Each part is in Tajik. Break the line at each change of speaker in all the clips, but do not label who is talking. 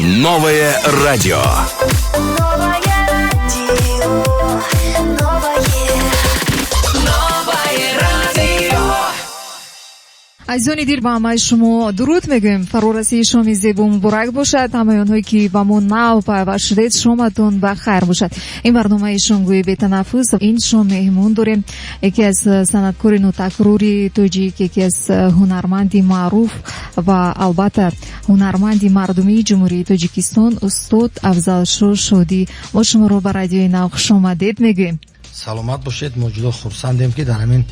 Новое радио.
Новое радио, новое, новое радио.
Азизони дил, ба ҳамаи шумо дуруд мегӯем. Фарорасии шоми зебо муборак бошад. Ҳамаи онҳое, ки ба мо нав пайваст шудед, шоматон ба хайр бошад. Ин барномаи шомгӯи бетанаффус. Ин шом меҳмон дорем яке аз санъаткори нотакрори тоҷик, яке аз ҳунарманди маъруф ва албатта ҳунарманди мардумии Ҷумҳурии Тоҷикистон, устод Афзалшо Шодӣ. Мо шуморо ба Радиои Нав хушомадед мегӯем.
Саломат бошед. Мо ҷудо хурсандем, ки дар ҳамин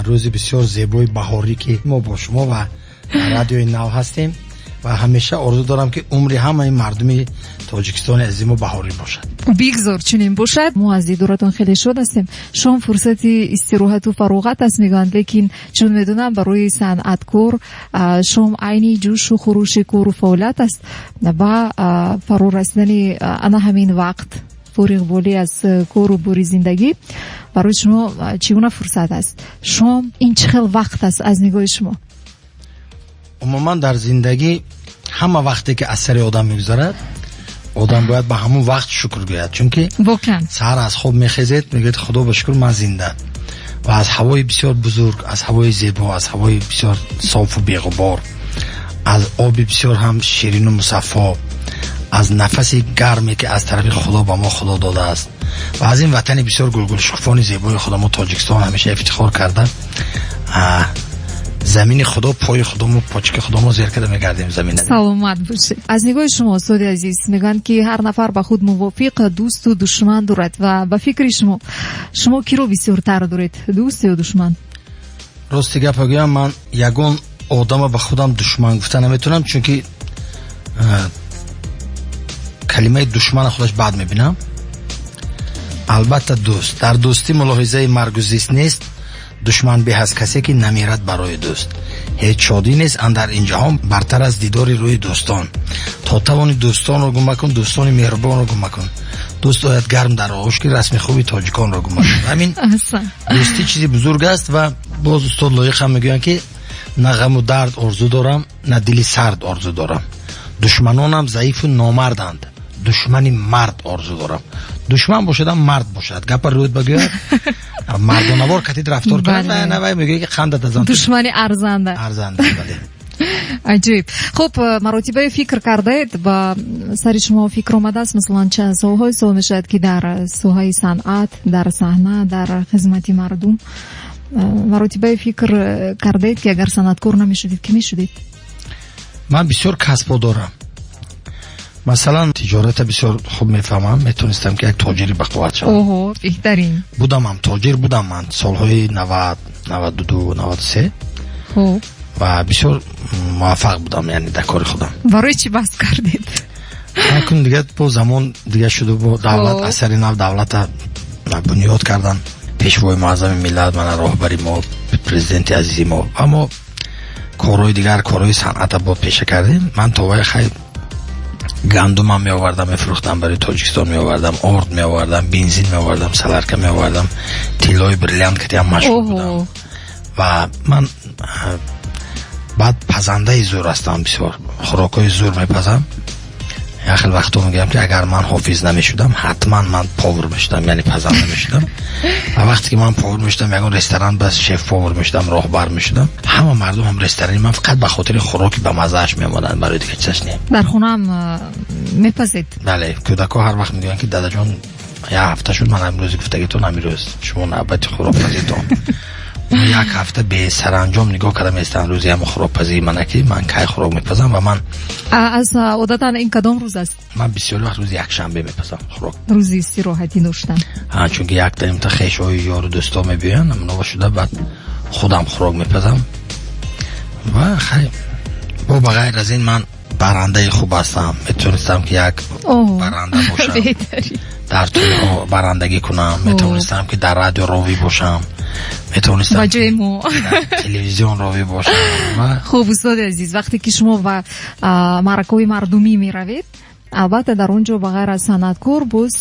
рӯзи бисёр зебои баҳорӣ, ки мо бо шумо ва Радиои Нав ҳастем, ва ҳамеша орзу дорам, ки умри ҳамаи мардуми Тоҷикистони азизимо баҳорӣ бошад.
Бигзор чунин бошад. Мо аз дидоратон хеле шод ҳастем. Шом фурсати истироҳату фароғат аст, мегӯянд, лекин чун медонам, барои санъаткор шом айни ҷӯшу хурӯши кору фаъолият аст ва фаро расидани ана ҳамин вақт, фориғболӣ аз кору бори зиндагӣ, барои шумо чӣ гуна фурсат аст? Шом ин чӣ хел вақт аст аз нигоҳи шумо?
Умуман, дар зиндагӣ ҳама вақте ки аз сари одам мегузарад, одам бояд ба ҳамон вақт шукр гӯяд, чунки саҳар аз хоб мехезед, мегӯяд: «Худо ба шукр, ман зинда», ва аз ҳавои бисёр бузург, аз ҳавои зебо, аз ҳавои бисёр софу беғубор, аз оби бисёр ҳам ширину мусаффо, аз нафаси гарме, ки аз тарафи Худо ба мо Худо додааст, ва аз ин ватани бисёр гулгулшукуфони зебои худамо Тоҷикистон ҳамеша ифтихор карда, замини Худо, пои худому, почки худамо зер карда мегардем замина.
Саломат бошед. Аз нигоҳи шумо, устоди азиз, мегӯянд, ки ҳар нафар ба худ мувофиқ дӯсту душман дорад, ва ба фикри шумо, шумо киро бисёртар доред, дӯст ё душман?
Рости гапа гӯям, ман ягон одама ба худам душман гуфта наметавонам, чунки калимаи душмана худаш бад мебинам. Албатта, дӯст. Дар дӯстӣ мулоҳизаи маргу зист нест, душман беҳ аз касе, ки намирад барои дӯст. Ҳеҷ шодӣ нест андар ин ҷаҳон бартар аз дидори рӯи дӯстон. То тавони, дӯстонро гум макун, дӯстони меҳрубонро гум макун. Дӯст ояд гарм дар оғӯш, ки расми хуби тоҷиконро гум макун. Ҳамин дӯстӣ чизи бузург аст. Ва боз устод Лоиқ ҳам мегӯянд, ки на ғаму дард орзу дорам, на дили сард орзу дорам, душманонам заифу номарданд, душмани мард орзу дорам. Душман бошадам, мард бошад, гапа рӯд багӯяд, мардонавор катид рафтор кунад, на вай мегӯяд, ки хандат аз он.
Душмани арзанда.
Арзанда, бале.
Аҷиб. Хуб, маротибае фикр кардаед, ба сари шумо фикр омадааст, масалан, чанд солҳои сол мешавад, ки дар соҳаи санъат, дар саҳна, дар хизмати мардум, маротибае фикр кардаед, ки агар санъаткор намешудед, кӣ мешудед?
Ман бисёр касбҳо дорам. Масалан, тиҷората бисёр хуб мефаҳмам, метавонистам, ки як тоҷири бақувват шавам.
Оҳо, беҳтарин.
Будамам, тоҷир будам ман солҳои 90, 92, 93 ва бисёр муваффақ будам, яъне дар кори худам.
Барои чӣ бас кардед?
Акун дигар бо замон дигар шуду, бо давлат, асари нав давлата бунёд кардан, пешвои муаззами миллат, мана роҳбари мо, президенти азизи мо, аммо корҳои дигар, корҳои санъата бо пеша кардем. Ман то вай хай гандумам меовардам, мефурӯхтам, барои Тоҷикистон меовардам, орд меовардам, бензин меовардам, солярка меовардам, тиллои бриллиант катиам машғул будам. Ва ман баъд пазандаи зӯр ҳастам, бисёр хӯрокҳои зӯр мепазам. Як хел вақтҳо мегӯям, ки агар ман ҳофиз намешудам, ҳатман ман повар мешудам, яъне пазанда мешудам. Ва вақте ки ман повар мешудам, ягон ресторан ба шеф-повар мешудам, роҳбар мешудам, ҳама мардум ҳам ресторани ман фақат ба хотири хӯроки ба маззааш меомаданд, барои дигар чизаш не.
Дар хонаам мепазед?
Бале, кӯдакҳо ҳар вақт мегӯянд, ки дадаҷон, як ҳафта шуд, ман имрӯзи гуфтагитон, ҳамин шумо навбати хӯрокпазитон. Як ҳафта бесаранҷом нигоҳ карда меистанд рӯзи ҳама хӯрокпазии мана, ки ман кай хӯрок мепазам, ва ман
Аз одатан ин кадом рӯз аст?
Ман бисёри вақт рӯзи якшанбе мепазам хӯрок.
Рӯзи истироҳатӣ доштан.
Чунки яктаимта хешои ёру дӯсто мебиёянд, амнова шуда, баъд худам хӯрок мепазам. Ва хай, бо ба ғайр аз ин ман барандаи хуб ҳастам, метавонистам, ки як баранда бошам, дар тӯйҳо барандагӣ кунам, метавонистам, ки дар радио ровӣ бошам, метавонистам
ба ҷои мо
телевизион ровӣ бошам.
Хуб, устоди азиз, вақте ки шумо ба маъракаҳои мардумӣ меравед, албатта, дар он ҷо ба ғайр аз санъаткор боз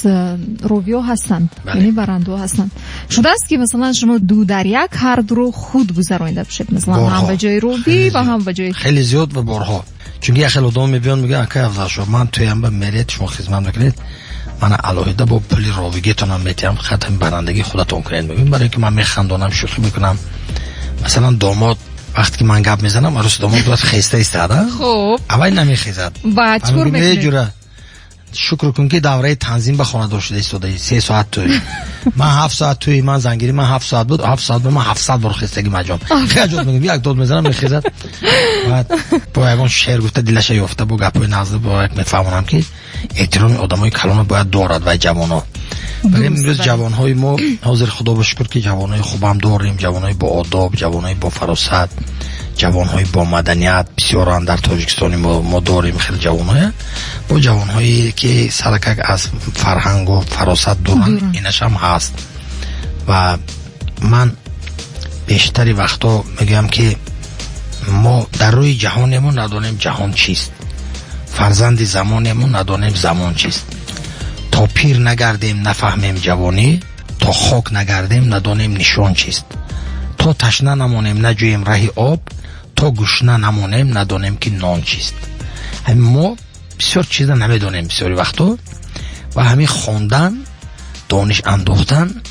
ровиҳо ҳастанд, яъне барандаҳо ҳастанд. Шудааст, ки масалан шумо ду дар як ҳар дуро худ гузаронида бошед, масалан, ҳам ба ҷои ровӣ ва ҳам ба ҷои
Хеле зиёд ва борҳо. Чунки як хел одам мебиён, мегӯянд: «Акай Афзалшо, ман туям ба меред, шумо хизмат мекунед, мана алоҳида бо пули ровигиетонам метиҳам, хатами барандагӣ худатон кунед», мегӯям. Барои ки ман механдонам, шӯхӣ мекунам. Масалан, домод вақте ки ман гап мезанам, арӯси домод бояд хеста истад.
Хуб.
Аввал намехезад.
Баъд чӣ кор мекунед?
Ҷура, шукр кун, ки давраи танзим ба хонадор шуда истодаи. 3 соат тӯй, ман 7 соат тӯй, ман зангирӣ, ман 7 соат буд, 7 соат буд, ман 700 бор хестагӣ маҷон хеле мегӯям, як дод мезанам, мехезад. Баъд бо ягон шеър гуфта, дилаша ёфта, бо гапҳои назд бо як мефаҳмонам, ки эҳтироми одамои калона бояд дорад вай ҷавоно. Барои имрӯз ҷавонҳои мо ҳозир, худо ба шукр, ки ҷавонҳои хубам дорем, ҷавонҳои боодоб, ҷавонҳои бофаросат, ҷавонҳои бомаданият бисёранд дар Тоҷикистони мо. Дорем хеле ҷавонҳое, бо ҷавонҳое ки саракак аз фарҳангу фаросат дуранд, инашам ҳаст. Ва ман бештари вақтҳо мегӯям, ки мо дар рӯи ҷаҳонему надонем ҷаҳон чист, фарзанди замонему надонем замон чист. То пир нагардем, нафаҳмем ҷавонӣ, то хок нагардем, надонем нишон чист. То ташна намонем, наҷӯем раҳи об, то гушна намонем, надонем, ки нон чист. Ҳамин мо бисёр чиза намедонем бисёри вақтҳо. Ва ҳамин хондан, дониш андохтан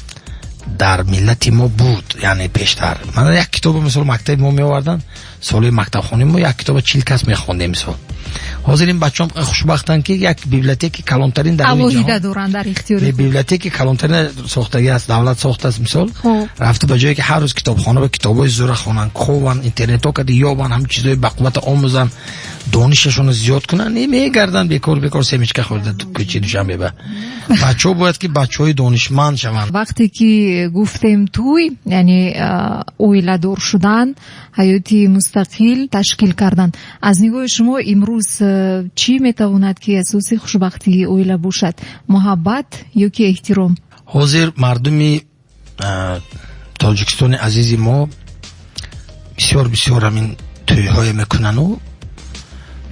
дар миллати мо буд, яъне пештар мана як китобо, мисол, мактаби мо меоварданд, соли мактабхонии мо як китоба 40 кас мехондем, мисол. Ҳозир ин бачаҳом хушбахтанд, ки як библиотеки калонтарин дар
алоҳида доранд дар ихтиёри.
Библиотеки калонтарин сохтагӣ аст, давлат сохтааст, мисол. Рафта ба ҷое, ки ҳар рӯз китобхона ба китобҳои зура хонанд, кованд, интернетҳо кади ёбанд, ҳамин чизҳои бақуввата омӯзанд, донишашонро зиёд кунанд. Не мегарданд бекор бекор семечка хӯрда кӯчи Душанбе. Ба бачаҳо бояд, ки бачаҳои донишманд шаванд.
Вақте ки гуфтем туй, яъне оиладор шудан, ҳаёти мустақил ташкил кардан, аз нигоҳи шумо имрӯз чӣ метавонад, ки асоси хушбахтии оила бошад? Муҳаббат ё ки эҳтиром?
Ҳозир мардуми Тоҷикистони азизи мо бисёр бисёр ҳамин тӯйҳое мекунану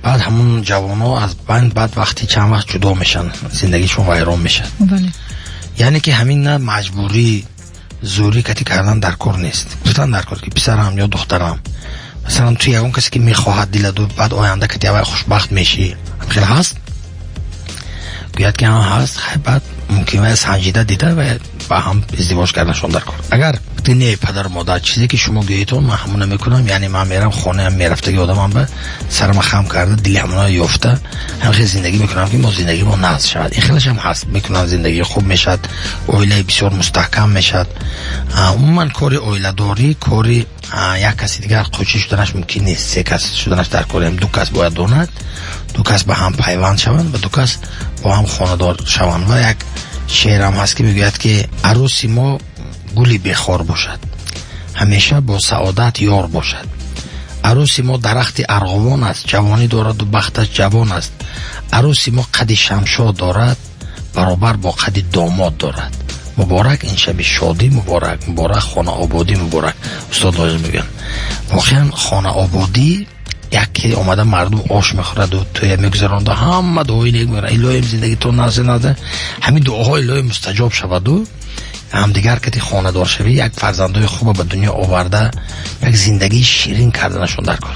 баъд ҳамун ҷавонҳо аз байн баъд вақти чанд вақт ҷудо мешаванд, зиндагишон вайрон мешавад. Яъне ки ҳамин на маҷбурӣ, зӯрӣ кати кардан дар кор нест. Гуфтан дар кор, ки писарам ё духтарам, масалан, ту ягон касе ки мехоҳад диладу, баъд оянда кати аввал хушбахт мешӣ, хел ҳаст, гӯяд, ки ҳа, ҳаст. Хай, баъд мумкин ва санҷида дида ва ба ҳам издивоҷ карданашон дар кор. Агар не, падару модар, чизе ки шумо гӯедон, ман ҳамона мекунам, яъне ман мерам хонаам, мерафтаги одамам ба сарама хам карда, дили ҳамона ёфта, ҳам хел зиндагӣ мекунам, ки мо зиндагӣ мо нағз шавад. Ин хелашам ҳаст, мекунам, зиндагӣ хуб мешавад, оилаи бисёр мустаҳкам мешавад. Умуман, кори оиладорӣ кори як каси дигар қочӣ шуданаш мумкин нест, се кас шуданаш дар кор. Ду кас бояд донад, ду кас ба ҳам пайванд шаванд ва ду кас бо ҳам хонадор шаванд. Ва як шеърам ҳаст, ки мегӯяд, ки арӯси мо гули бехор бошад, ҳамеша бо саодат ёр бошад. Арӯси мо дарахти арғувон аст, ҷавонӣ дораду бахташ ҷавон аст. Арӯси мо қади шамшод дорад, баробар бо қади домод дорад. Муборак ин шаби шодӣ, муборак, муборак, хонаободӣ муборак. Устод лозим мегӯянд, воқеан хонаободӣ яке омада мардум ош мехӯраду тӯя мегузаронда, ҳама дуои нек мекунанд: «Илоҳим, зиндагитон наза наза». Ҳамин дуоҳо, илоҳи, мустаҷоб шаваду ҳамдигар кати хонадоршавӣ, як фарзандои хуба ба дунё оварда, як зиндагии ширин карданашон дар кор.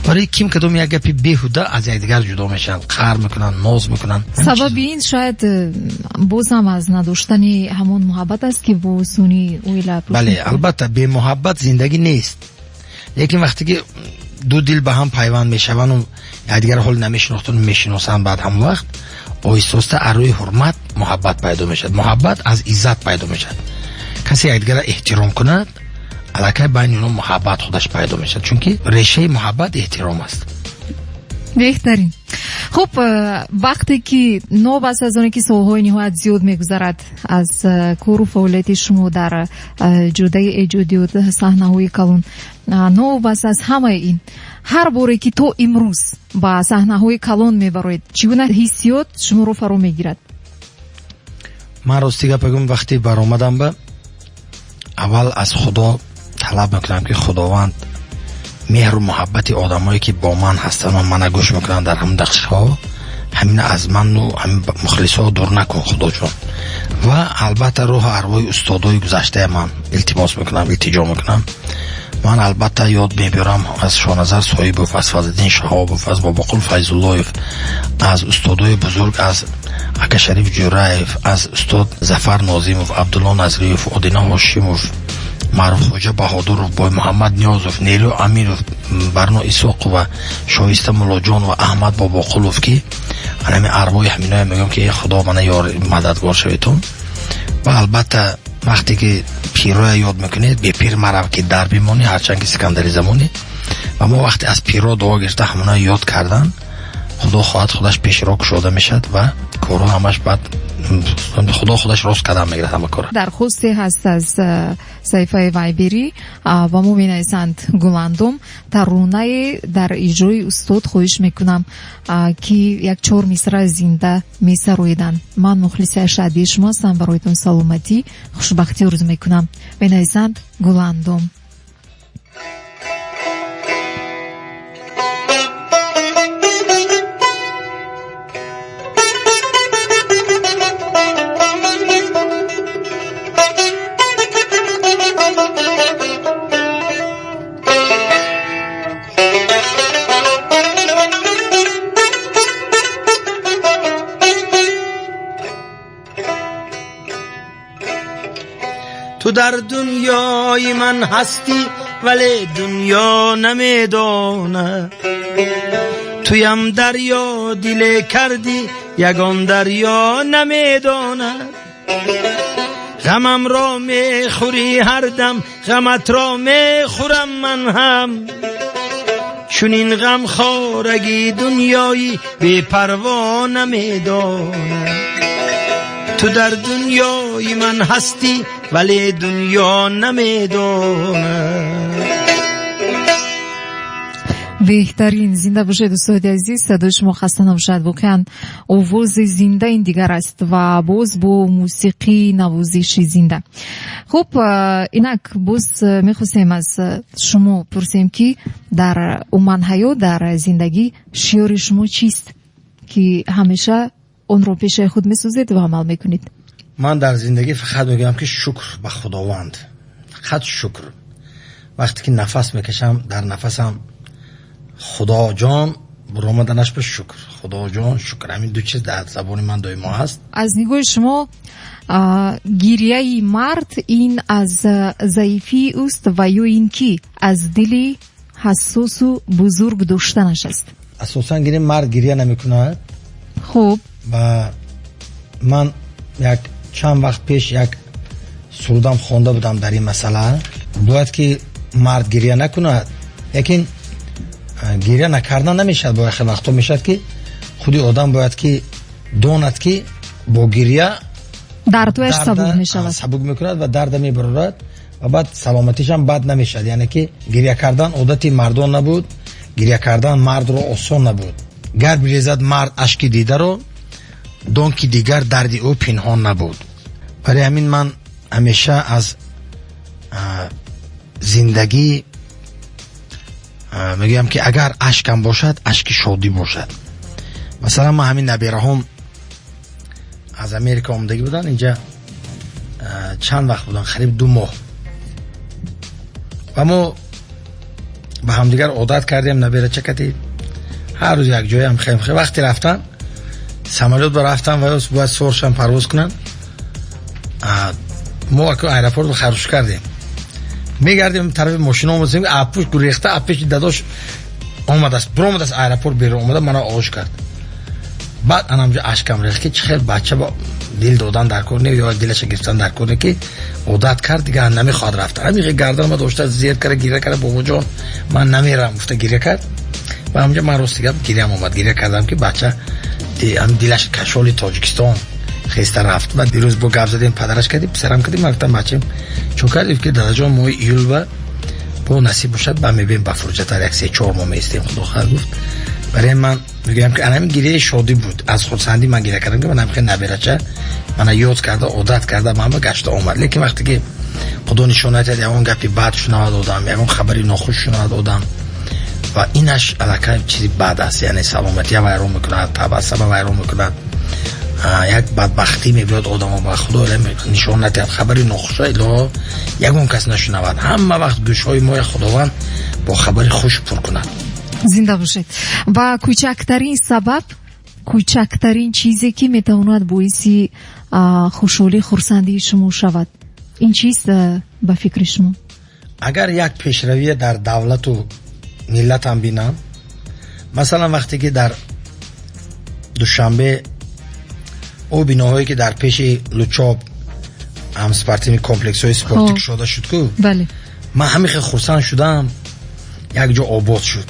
Барои ким кадом як гапи беҳуда аз якдигар ҷудо мешаванд, қаҳр мекунанд, ноз мекунанд.
Сабаби ин шояд боз ҳам аз надоштани ҳамон муҳаббат аст, ки бо осонӣ оила.
Бале, албатта, бемуҳаббат зиндагӣ нест, лекин вақте ки ду дил ба ҳам пайванд мешаванду якдигарро ҳоли намешинохтану мешиносанд, баъд ҳамон вақт оҳиста оҳиста аз рӯи ҳурмат муҳаббат пайдо мешавад. Муҳаббат аз иззат пайдо мешавад. Касе якдигарро эҳтиром кунад, аллакай байни онҳо муҳаббат худаш пайдо мешавад, чунки решаи муҳаббат эҳтиром аст.
Беҳтарин. Хуб, вақте ки новобаста аз оне ки солҳои ниҳоят зиёд мегузарад аз кору фаъолияти шумо дар ҷодаи эҷодиёт, саҳнаҳои калон, новобаста аз ҳамаи ин, ҳар боре ки то имрӯз ба саҳнаҳои калон мебароед, чӣ гуна ҳиссиёт шуморо фаро мегирад?
Ман рости гап бигӯям, вақте баромадам, ба аввал аз Худо талаб мекунам, ки Худованд меҳру муҳаббати одамое ки бо ман ҳастанд ва мана гӯш мекунанд дар ҳамин дақиқаҳо, ҳамина аз ману ҳамин мухлисҳо дур накун, Худоҷон. Ва албатта, рӯҳу арвоҳи устодои гузаштаи ман илтимос мекунам, илтиҷо мекунам. Ман албатта ёд мебарам аз Шоназар Соҳибов, аз Фазлиддин Шаҳобов, аз Бобоқул Файзуллоев, аз устодои бузург, аз ака Шариф Ҷӯраев, аз устод Зафар Нозимов, Абдулло Назриев, Одина Ҳошимов, Маъруфхоҷа Баҳодуров, Боймуҳаммад Ниёзов, Нелю Амиров, Барно Исоқова, Шоиста Муллоҷонова, Аҳмад Бобоқулов, ки ҳамин арвоҳи ҳаминоя мегӯям, ки Худо мана ёр мададгор шаведтон. Ва албатта вақте ки пирроя ёд мекунед, бепир марав, ки дар бимонӣ, ҳарчанд ки Сикандари замонӣ. Ва мо вақте аз пирро дуо гирифта ҳамоноя ёд кардан, Худо хоҳад, худаш пешро кушода мешавад ва корҳо ҳамаш баъд Худо худаш рост кардан мегирад ҳама кора.
Дархосте ҳаст аз саҳифаи Вайберӣ, ба мо менависанд: Гуландом, таронае дар иҷрои устод хоҳиш мекунам, ки як чор мисра зинда месароиданд. Ман мухлиси ашаддии шумо ҳастам, бароятон саломатӣ, хушбахтӣ орзу мекунам. Менависанд Гуландом.
تو در دنیای من هستی ولی دنیا نمیداند، تویم دریا دل کردی یگان دریا نمیداند. غمم را میخوری هر دم، غمت را میخورم من هم، چون این غم خارگی دنیایی بی پروا نمیداند. تو در دنیای من هستی ولی دنیا نمیداند.
Беҳтарин, зинда бошед, устоди азиз, садои шумо хаста набошад. Воқеан овози зинда ин дигар аст ва боз бо мусиқии навозиши зинда. Хуб, инак боз мехостем аз шумо пурсем, ки дар умуман ҳаёт, дар зиндагӣ шиори шумо чист, ки ҳамеша онро пешаи худ месозед ва амал мекунед?
Ман дар зиндагӣ фақат мегӯям, ки шукр ба Худованд, фақат шукр. Вақте ки нафас мекашам, дар нафасам Худоҷон буромаданаш ба шукр, Худоҷон шукр. Ҳамин ду чиз дар забони ман доимо ҳаст.
Аз нигоҳи шумо, гирияи мард ин аз заифии ӯст ва ё ин ки аз дили ҳассосу бузург доштанаш аст?
Асосан гирем, мард гирия намекунад.
Хуб.
Ва ман як чанд вақт пеш як сурудам хонда будам дар ин масъала. Бояд ки мард гирия накунад, лекин гирия накардан намешавад. Бояд хеле вақтҳо мешавад, ки худи одам бояд ки донад, ки бо гирия
дардуяш сабук мешавад,
сабук мекунад ва дарда мебарорад ва баъд саломатишам бад намешавад. Яъне ки гирия кардан одати мардон набуд, гирия кардан мардро осон набуд. Гар бирезад мард ашки дидаро, дон ки дигар дарди ӯ пинҳон набуд. Барои ҳамин ман ҳамеша аз зиндагӣ мегӯям, ки агар ашкам бошад, ашки шодӣ бошад. Масалан, ман ҳамин набераҳом аз Америка омадагӣ буданд, инҷа чанд вақт буданд, қариб 2 моҳ. Ва мо ба ҳамдигар одат кардем, наберача кати ҳар рӯз як ҷоям хем. Вақте рафтан самолёт ба рафтан ва бояд своршан парвоз кунанд, мо аэропорт харуш кардем, мегардем тарафи мошина омадем, апуш гурехта апеши дадош омадааст, биромадааст аэропорт берун омада мана оғош кард. Баъд анамҷо ашкам рехт, ки чӣ хел бача ба дил додан дар кор не, ё дилаша гирифтан дар кор не, ки одат кард, дигар намехоҳад рафтан. Ҳамин гарданама дошта зер карда гиря карда, бобоҷон ман намерам гуфта гиря кард. Ва ҳамҷо ман рости гап гирям омад, гиря кардам, ки бача дилаш кашоли Тоҷикистон хеста рафт. Ва дирӯз бо гап задем, падараш кардем, писарам кардем, ман гуфтам бачам чун кардем, ки дадаҷон моҳи июл ба бо насиб бошад ба мебинем, ба фурҷатар як 3-4 моҳ меистем, Худо хоҳад гуфт. Барои ман мегӯям, ки анами гирияи шодӣ буд, аз хурсандӣ ман гиря кардам, ки ман ҳам хеле наберача мана ёд карда, одат карда, ман ба гашта омад. Лекин вақте ки Худо нишон надиҳад, ягон гапи бад шунавад одам, ягон хабари нохуш шунавад одам, ва инаш аллакай чизи бад аст, яъне саломатия вайрон мекунад, табассама вайрон мекунад, Як бадбахтӣ мебиёд одамо ба Худо нишон надиҳад, хабари нохуша илоҳо ягон кас нашунавад. Ҳама вақт гӯшҳои моя Худованд бо хабари хуш пур кунад.
Зинда бошед. Ва кӯчактарин сабаб, кӯчактарин чизе ки метавонад боиси хушҳолӣ, хурсандии шумо шавад, ин чиз ба фикри шумо?
Агар як пешравие дар давлату миллатам бинам, масалан вақте ки дар Душанбе о биноҳое ки дар пеши Лучоб ҳам спортивный комплексҳои спортӣ кушода шуд ку, ман ҳамин хел хурсанд шудам, як ҷо обод шуд.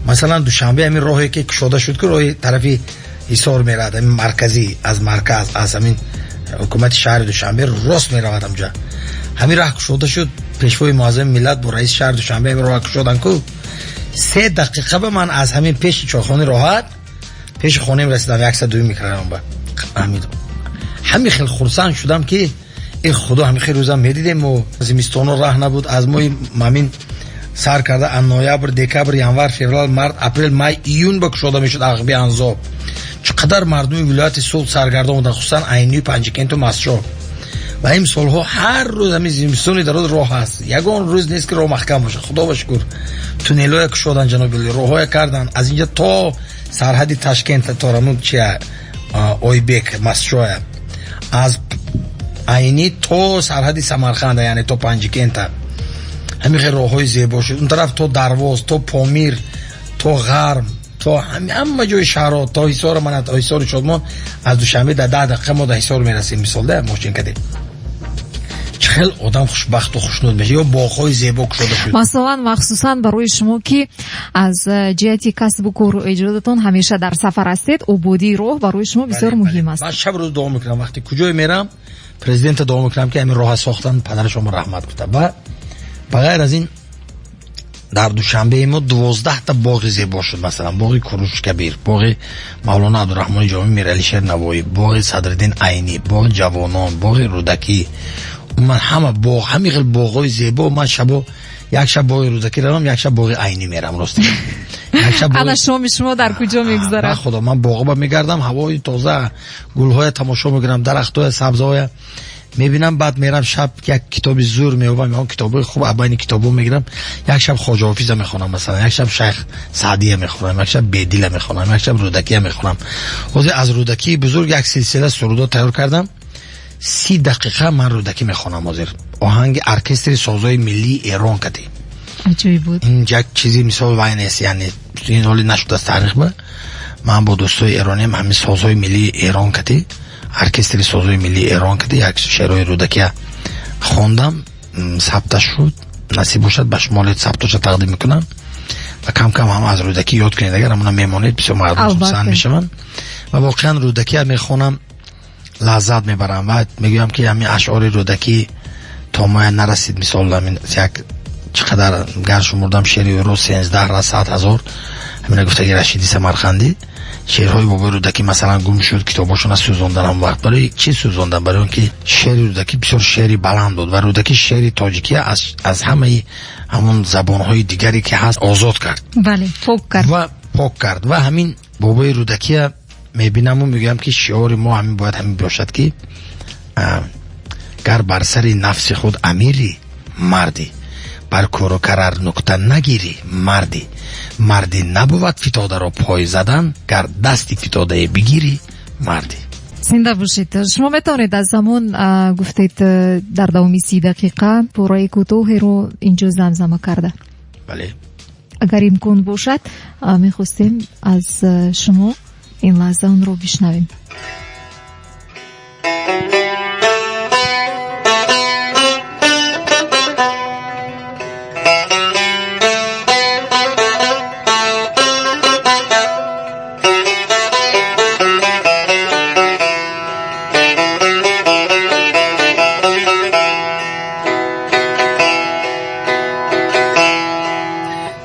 Масалан Душанбе ҳамин роҳе ки кушода шуд ку, роҳи тарафи Ҳисор меравад, ҳамин марказӣ аз марказ, аз ҳамин ҳукумати шаҳри Душанбе рост меравад ҳамҷа. Ҳамин роҳ кушода шуд, пешвои муаззами миллат бо раиси шаҳри Душанбе ҳамин роҳ кушодан ку, 3 дақиқа ба ман аз ҳамин пеши чойхонаи роҳат пеши хонаем расидам, 102 микрорайон ба. Ҳамин хел хурсанд шудам ки эй Худо, ҳамин хел рӯзам медидем мо зимистоно раҳ набуд, аз моҳи мамин сар карда аз ноябр, декабр, январ, феврал, март, апрел, май, июн ба кушода мешуд ағби Анзоб. Чӣ қадар мардуми вилояти Суғд саргардон буданд, хусусан Айнию, Панҷакенту Мастчоҳ. Ва ин солҳо ҳар рӯз ҳамин зимистони дароз роҳ ҳаст, ягон рӯз нест ки роҳ маҳкам бошад. Худо ба шукр, туннелҳое кушодан ҷаноби олӣ, роҳҳое кардан аз инҷа то сарҳади Ташкент, то рамун чия Ойбек, Мастчоя, аз Айни то сарҳади Самарқанда, яъне то Панҷакента. Ҳамин хел роҳҳои зебо шуд. Он тараф то Дарвоз, то Помир, то Ғарм, то ҳама ҷои шаҳрҳо, то Ҳисор, мана то Ҳисори Шодмон аз Душанбе дар 10 дақиқа мо дар Ҳисор мерасем, мисол да мошин кадем. Чӣ хел одам хушбахту хушнуд мешавад, ё боғҳои зебо кушода шуд.
Масалан, махсусан барои шумо ки аз ҷиҳати касбу кору эҷодатон ҳамеша дар сафар ҳастед, ободии роҳ барои шумо бисёр муҳим аст.
Ман шаб рӯз дуо мекунам, вақте куҷое мерам, президента дуо мекунам ки ҳамин роҳа сохтан, падарашонро раҳмат гуфта. Ва ба ғайр аз ин дар Душанбе мо 12 та боғи зебо шуд, масалан боғи Куруш Кабир, боғи Мавлоно Абдурраҳмони Ҷомӣ, Миралишер Навоӣ, боғи Садриддин Айнӣ, боғи Ҷавонон, боғи Рӯдакӣ. Ман ҳама боғ, ҳамин хел боғҳои зебо. Ман шабо як шаб боғи Рӯдакӣ равам, як шаб боғи Айнӣ мерам, рости. Як шаб
ана шоми шумо дар куҷо мегузарад?
Ба Худо, ман боғба мегардам, ҳавои тоза, гулҳоя тамошо мекунам, дарахтҳоя, сабзҳоя мебинам. Баъд мерам шаб як китоби зур меёбам, он китобҳои хуб абайни китобҳо мегирам. Як шаб Хоҷа Ҳофиза мехонам, масалан, як шаб Шайх Саъдия мехонам, як шаб Бедила мехонам, як шаб Рӯдакия мехонам. Ҳозир аз Рӯдакии бузург як силсила сурудҳо тайёр кардам. 30 дақиқа ман Рӯдакӣ мехонам ҳозир. Оҳанги оркестри созҳои миллии Эрон кадӣ.
Аҷоиб буд.
Ин як чизи мисол вай нест, яъне ин ҳоли нашудааст таърих ба. Ман бо дӯстои эрониам ҳамин созҳои миллии Эрон кадӣ, оркестри созҳои миллии Эрон кадӣ як шеърҳои Рӯдакия хондам, сабташ шуд. Насиб бошад ба шумо сабташа тақдим мекунам ва кам-кам ҳам аз Рӯдакӣ ёд кунед, агар ҳамона мемонед бисёр мардум хурсанд мешаванд. Ва воқеан Рӯдакия мехонам, лаззат мебарам ва мегӯям ки ҳамин ашъори Рӯдакӣ то моя нарасид. Мисол ҳамин як чӣ қадар гар шумурдам шеъри ӯро 13 ра 100 ҳазор, ҳамина гуфтаги Рашиди Самарқандӣ, шеърҳои бобои Рӯдакӣ масалан гум шуд, китобҳошона сӯзондан ҳам вақт. Барои чӣ сӯзондан? Барои он ки шеъри Рӯдакӣ бисёр шеъри баланд буд ва Рӯдакӣ шеъри тоҷикия аз ҳамаи ҳамон забонҳои дигаре ки ҳаст озод кард.
Бале, пок кард.
Ва пок кард. Ва ҳамин бобои Рӯдакия мебинаму мегӯям ки шиори мо ҳамин бояд ҳамин бошад ки гар бар сари нафси худ амирӣ мардӣ, бар кору карар нукта нагирӣ мардӣ, мардӣ набувад фитодаро пой задан, гар дасти фитодае бигирӣ мардӣ.
Зинда бошед. Шумо метавонед аз замон гуфтед дар давоми 30 дақиқа пораи кӯтоҳеро инҷо замзама карда.
Бале.
Агар имкон бошад, мехостем аз шумо ин лаҳза онро бишнавем.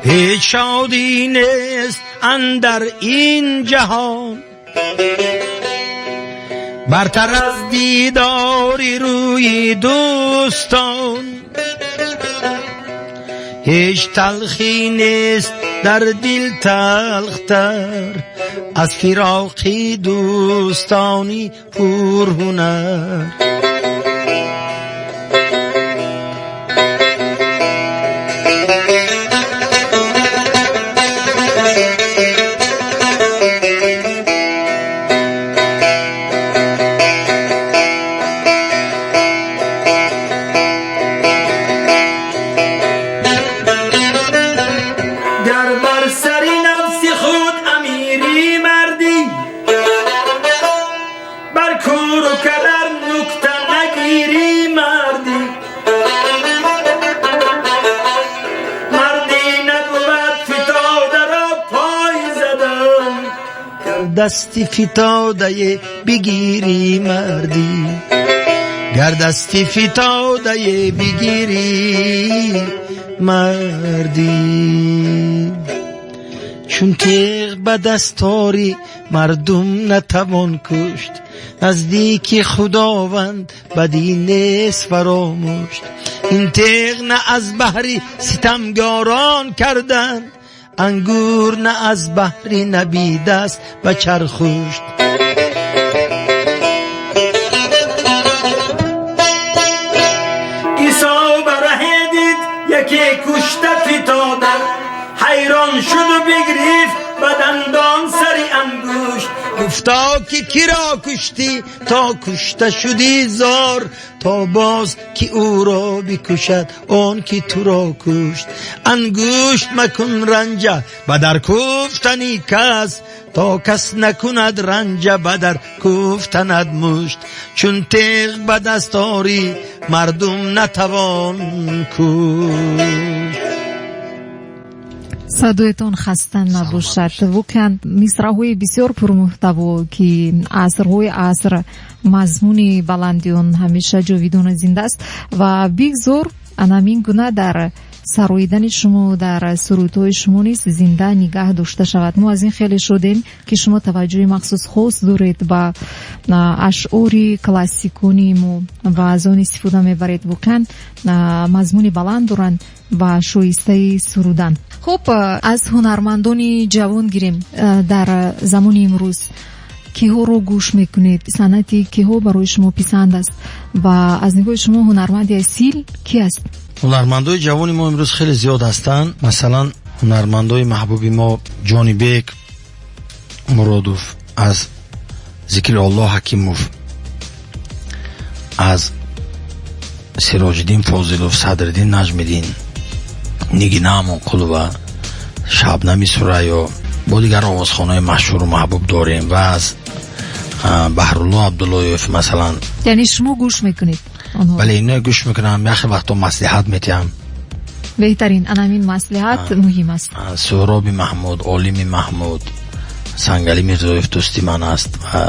ҳеҷ шодӣ нест андар ин ҷаҳон бартар аз дидори рӯи дӯстон, ҳеҷ талхӣ нест дар дил талхтар аз фироқи дӯстони пурҳунар. Дасти фитодае бигирӣ мардӣ, гар дасти фитодае бигирӣ мардӣ. Чун теғ ба дастори мардум натавон кушт, наздики Худованд бадӣ нест фаромӯшт. Ин теғ на аз баҳри ситамгорон карданд, ангур на аз баҳри набидаст ба чархушт. Исо бараҳе дид яке кушта фитода, ҳайрон шуду бигрифт ба дандон сари ангушт. Гуфта ки киро куштӣ то кушта шудӣ зор, то боз ки ӯро бикушад он ки туро кушт. Ангушт макун ранҷа ба дар куфтани кас, то кас накунад ранҷа ба дар куфтанад мушт. Чун теғ ба даст орӣ мардум натавон кушт.
Садоятон хаста набошад. Воқеан мисраҳои бисёр пурмуҳтаво, ки асрҳои аср мазмуни баланди он ҳамеша ҷовидона зинда аст ва бигзор анамин гуна дар сароидани шумо, дар сурудҳои шумо низ зинда нигаҳ дошта шавад. Мо аз ин хеле шодем, ки шумо таваҷҷӯҳи махсус хос доред ба ашъори классикони мо ва аз он истифода мебаред. Воқеан мазмуни баланд доранд ва шоистаи сурудан. Хуб, аз ҳунармандони ҷавон гирем дар замони имрӯз киҳоро гӯш мекунед, санъати киҳо барои шумо писанд аст ва аз нигоҳи шумо ҳунарманди асил ки аст?
Ҳунармандои ҷавони мо имрӯз хеле зиёд ҳастанд. Масалан, ҳунармандои маҳбуби мо Ҷонибек Муродов, аз Зикруллоҳ Ҳакимов, аз Сироҷиддин Фозилов, Садриддин Наҷмиддин, Нигина Амонқулова, Шабнами Сурайё, бо дигар овозхонаи машҳуру маҳбуб дорем ва аз Баҳрулло Абдуллоев масалан.
Яъне шумо гӯш мекунед онҳо?
Бале, ино гӯш мекунам, яхе вақто маслиҳат метиҳам.
Беҳтарин, анамин маслиҳат муҳим аст.
Суҳроби Маҳмуд, Олими Маҳмуд, Сангали Мирзоев дӯсти ман аст ва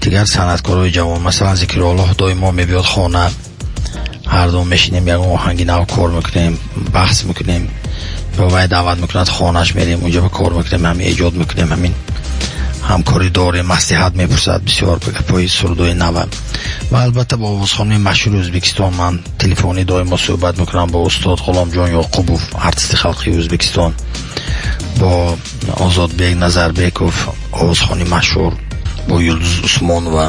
дигар санъаткорои ҷавон. Масалан, Зикруллоҳ доимо мебиёд хона, ҳар дум мешинем, ягон оҳанги нав кор мекунем, баҳс мекунем, ё вай даъват мекунад, хонаш мерем, унҷо ба кор мекунем, ҳамин эҷод мекунем, ҳамин ҳамкорӣ дорем, маслиҳат мепурсад бисёр ба гапҳои сурудҳои нава. Ва албатта бо овозхонаи машҳури Ӯзбекистон ман телефонӣ доимо суҳбат мекунам, бо устод Ғуломҷон Ёқубов, артисти халқии Ӯзбекистон, бо Озодбек Назарбеков, овозхони машҳур, бо Юлдуз Усмонова,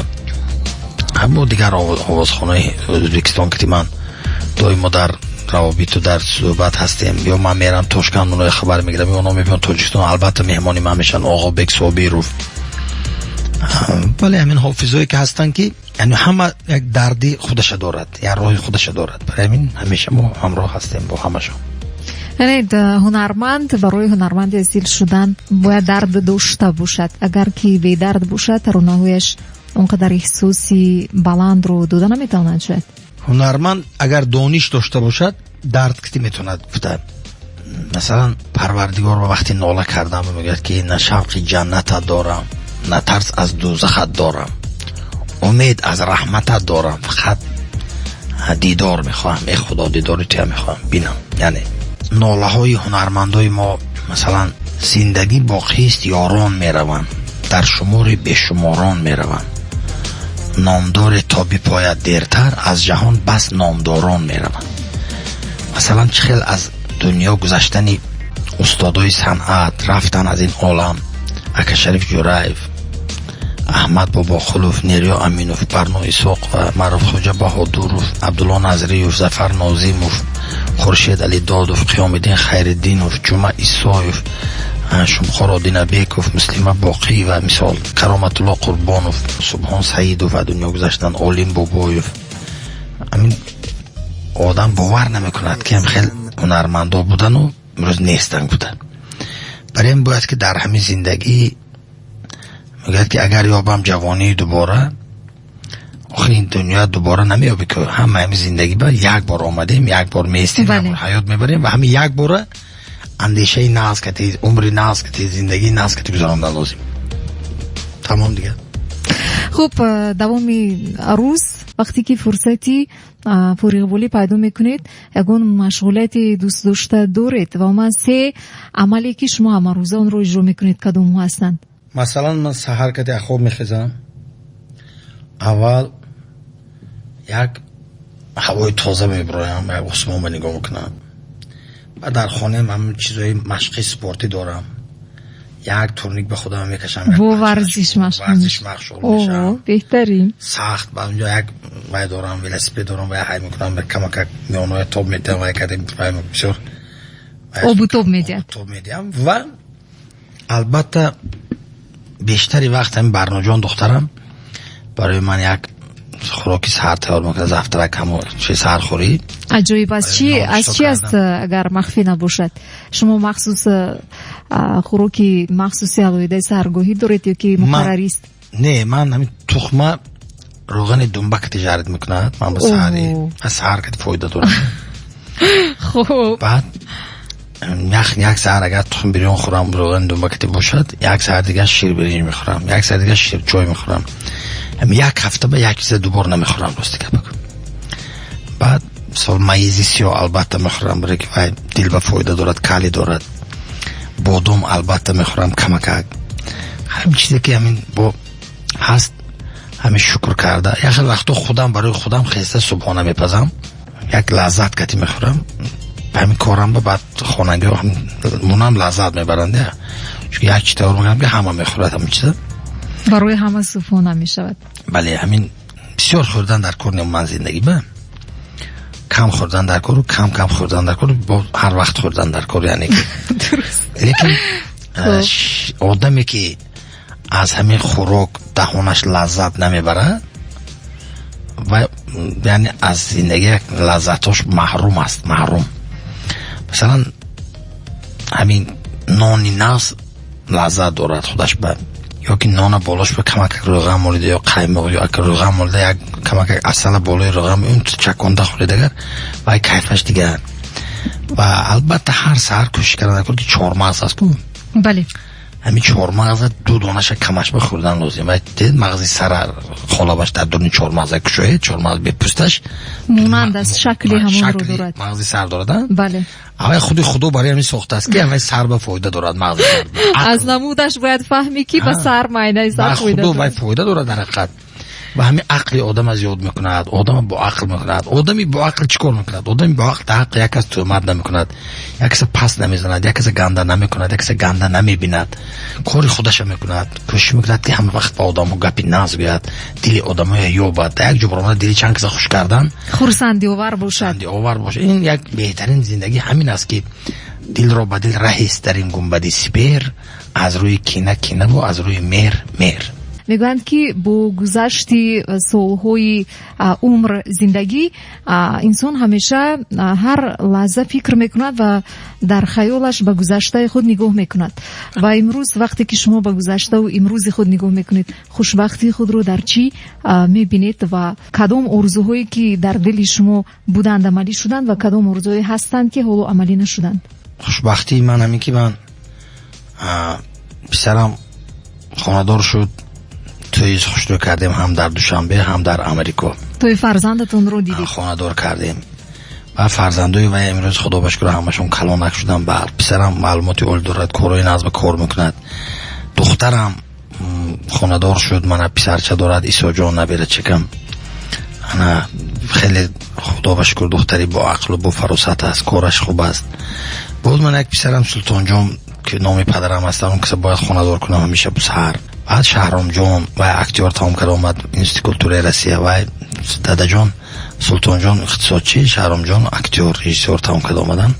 бо дигар овозхонаи Ӯзбекистон, ки ман доимо дар равобиту дар суҳбат ҳастем. Ё ман мерам Тошканд, онои хабар мегирам, ё оно мебиён Тоҷикистон, албатта меҳмони ман мешаванд Оғобек Собиров. Бале, ҳамин ҳофизое ки ҳастанд, ки яъне ҳама як дарди худаша дорад, як роҳи худаша дорад. Барои ҳамин ҳамеша мо ҳамроҳ ҳастем бо ҳамашон.
Яъне ҳунарманд барои ҳунарманди асил шудан бояд дард дошта бошад. Агар ки бедард бошад, таронаҳояш он қадар эҳсоси баландро дода наметавонад шояд.
Ҳунарманд агар дониш дошта бошад, дард кити метавонад гуфта. Масалан, Парвардигор ба вақти нола кардан мегӯяд, ки на шавқи ҷаннатат дорам, на тарс аз дӯзахат дорам, умед аз раҳматат дорам, фақат дидор мехоҳам, эй Худо, дидори туя мехоҳам бинам. Яъне нолаҳои ҳунармандои мо, масалан, зиндагӣ боқист, ёрон мераванд, дар шумори бешуморон мераванд, номдоре то бипояд дертар, аз ҷаҳон бас номдорон мераванд. Масалан, чӣ хел аз дунё гузаштани Устодои санъат рафтан аз ин олам: ака Шариф Ҷураев, Аҳмад Бобохулов, Нериё Аминов, Барно Исоқова, Маъруфхоҷа Баҳодуров, Абдулло Назриев, Зафар Нозимов, Хуршед Алидодов, Қиёмиддин Хайриддинов, Ҷума Исоев, Шумхор Одинабеков, Муслима Боқиева, мисол, Кароматулло Қурбонов, Субҳон Саидов аз дунё гузаштанд, Олим Бобоев. Ҳамин одам бовар намекунад, ки ҳам хел ҳунармандо будану имрӯз нестанд буда. Барои ин бояд, ки дар ҳамин зиндагӣ мегӯяд, ки агар ёбам ҷавонии дубора, охир ин дунё дубора намеёбӣ, ки ҳама ҳамин зиндагӣ ба як бор омадем, як бор меистем, як бор ҳаёт мебарем ва ҳамин як бора андешаи нағз кати, умри нағз кати, зиндагии нағз кати гузарондан лозим. Тамом дигар.
Хуб, давоми рӯз вақте ки фурсати фориғболӣ пайдо мекунед, ягон машғулияти дӯстдошта доред ва умуман се амале, ки шумо ҳамарӯза онро иҷро мекунед, кадомҳо ҳастанд?
Масалан, ман саҳар кати аз хоб мехезам, аввал як ҳавои тоза мебироям, як осмонба нигоҳ мекунам. Баъд дар хонаам ҳамн чизои машқи спортӣ дорам, як турник ба худам мекашам.
Бо варзиш машғул?
Варзиш машғул мешавам.
Беҳтарин.
Сахт. Ба онҷо як вай дорам, велосипед дорам, вай ҳай мекунам, камакак миёноя тоб медиҳам, вай кардем, вай бисёр
Обу тоб медиҳад.
Тоб медиҳам. Ва албатта бештари вақт ҳамин Барноҷон, духтарам, барои ман як хӯроки саҳар тайёр мекунад, завтрак, ҳамо чи саҳархӯрӣ.
Аҷоиб. Аз чи, аз чи аст, агар махфӣ набошад? Шумо махсус хӯроки махсуси алоҳидаи саҳаргоҳӣ доред ё ки муқаррарист?
Не, ман ҳамин тухма равғани думба кати жарить мекунад, ман ба саҳари саҳар кати фоида дорам. Баъд як саҳар агар тухм бирён хӯрам, равғани думба кати бошад, як саҳар дигар ширбиринҷ мехӯрам, як саҳар дигар ширчой мехӯрам. Як ҳафта ба як чиза дубор намехӯрам, рости гап. Баъд мисол маизи сиёҳ албатта мехӯрам, барои ки вай дил ба фоида дорад, калий дорад. Бодом албатта мехӯрам камакак. Ҳамин чизе ки ҳамин бо ҳаст, ҳамин шукр карда. Як хел вақто худам барои худам хеста субҳона мепазам, як лаззат кати мехӯрам. Ҳамин корам ба баъд хонагиҳо мунам лаззат мебаранд, чунки як чи тайёр мекунам, ки ҳама мехӯрад ҳамин чиза.
Барои ҳама субҳона мешавад.
Бале, ҳамин бисёр хӯрдан дар кор не, ман зиндагӣ ба кам хӯрдан дар кору кам кам хӯрдан дар кор, бо ҳар вақт хӯрдан дар кор, яъне ки. Лекин одаме ки аз ҳамин хӯрок даҳонаш лаззат намебарад, ва яъне аз зиндагӣ як лаззатош маҳрум аст, маҳрум. Масалан, ҳамин нони нағз лаззат дорад худаш ба, ё ки нона болош ба камакак рӯған молида ё қаймоқ ё ака рӯған молида, як камакак асала болои рӯған он чаконда хӯред агар, вай кайфаш дигар. Ва албатта ҳар саҳар кӯшиш кардан ки чормағз аст ку. Ҳамин чормағза ду донаша камаш ба хӯрдан лозим. Вай дид мағзи сара холабаш дар дуруни чормағза кушоед, чормағз бепӯсташ
монанд аст, шакли ҳамонро дорад.
Мағзи сар дорад, а?
Бале.
Аввай худи Худо барои ҳамин сохтааст, ки аввай сар ба фоида дорад, мағзи сар.
Аз намудаш бояд фаҳмӣ, ки ба сар майнаи сар фоида
Худо вай фоида дорад дар ҳақиқат. Ва ҳамин ақли одама зиёд мекунад, одама бо ақл мекунад. Одами бо ақл чӣ кор мекунад? Одами бо ақл дар ҳаққи як кас тӯҳмат намекунад, як каса паст намезанад, як каса ганда намекунад, як каса ганда намебинад, кори худаша мекунад, кӯшиш мекунад, ки ҳама вақт ба одамҳо гапи нағз гӯяд, дили одамоя ёбад. Дар як ҷо баромада дили чанд каса хуш кардан,
хурсандиовар бошад.
Хурсандиовар бошад. Ин як беҳтарин зиндагӣ ҳамин аст, ки дилро ба дил раҳист дар ин гунбади сипер, аз рӯи кина кинаву аз рӯи меҳр меҳр.
Мегӯянд, ки бо гузашти солҳои умр, зиндагӣ, инсон ҳамеша ҳар лаҳза фикр мекунад ва дар хаёлаш ба гузаштаи худ нигоҳ мекунад. Ва имрӯз вақте ки шумо ба гузаштаву имрӯзи худ нигоҳ мекунед, хушбахтии худро дар чӣ мебинед ва кадом орзуҳое, ки дар дили шумо буданд, амалӣ шуданд ва кадом орзуҳое ҳастанд, ки ҳоло амалӣ нашуданд?
Хушбахтии ман ҳамин, ки ман писарам хонадор шуд, тӯи хушрӯ кардем ҳам дар Душанбе, ҳам дар Амрико.
Тӯи фарзандатонро дидед?
Хонадор кардем ва фарзандои вай имрӯз, Худо ба шукр, ҳамашон калонак шуданд. Ба писарам маълумоти олӣ дорад, корҳои нағз ба кор мекунад. Духтарам хонадор шуд, мана писарча дорад, Исоҷон, наберачакам. Ана хеле, Худо ба шукр, духтари бо ақлу бо фаросат аст, кораш хуб аст. Боз ман як писарам Султонҷон, ки номи падарам аст, он каса бояд хонадор кунам ҳамеша саҳар. Баъд Шаҳромҷон ва актёр тамом карда омад Институти культураи Россия, ва дадаҷон Султонҷон иқтисодчӣ, Шаҳромҷон актёр, режиссёр тамом карда омадан,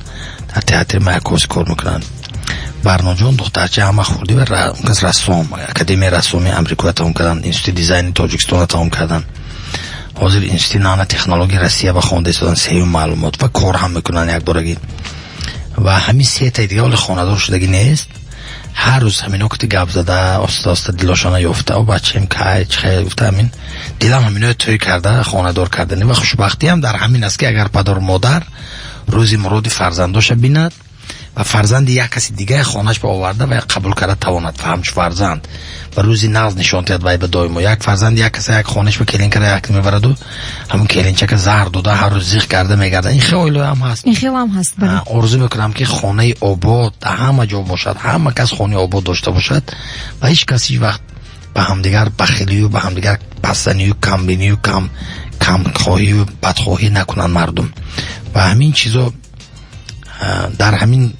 дар театри Маяковский кор мекунанд. Барноҷон духтарча ҳама хурдӣ ва он кас рассом, Академияи рассомии Амрикоя тамом кардан, Институти дизайни Тоҷикистонро тамом кардан. Ҳозир Институти нанотехнологияи Россия ба хонда истодан, сеюм маълумот ва кор ҳам мекунанд якборагӣ. Ва ҳамин сетаи дига ҳоле хонадор шудагӣ нест. Ҳар рӯз ҳамино кути гап зада, оста оста дилошона ёфта, о бачаем кай чӣ хел гуфта, ҳамин дилам ҳаминоя тӯй карда, хонадор кардани. Ва хушбахтиам дар ҳамин аст, ки агар падару модар рӯзи муроди фарзандоша бинад ва фарзанди як каси дигаи хонаш ба оварда ва қабул карда тавонад ҳамчу фарзанд ва рӯзи нағз нишон диҳад вай ба доимо. Як фарзанди як каса як хонаш ба келин карда як мебараду ҳамун келинчака заҳр дода, ҳар рӯз зиқ карда мегардад. Ин хел оилаам ҳаст.
Ин хел ҳам ҳаст, бале.
Орзу мекунам, ки хонаи обод дар ҳама ҷо бошад, ҳама кас хонаи обод дошта бошад ва ҳеҷ кас ҳеҷ вақт ба ҳамдигар бахилию, ба ҳамдигар пастзанию, камбинию, камхоҳию бадхоҳӣ накунанд мардум. Ва ҳамин чизо дар ҳамин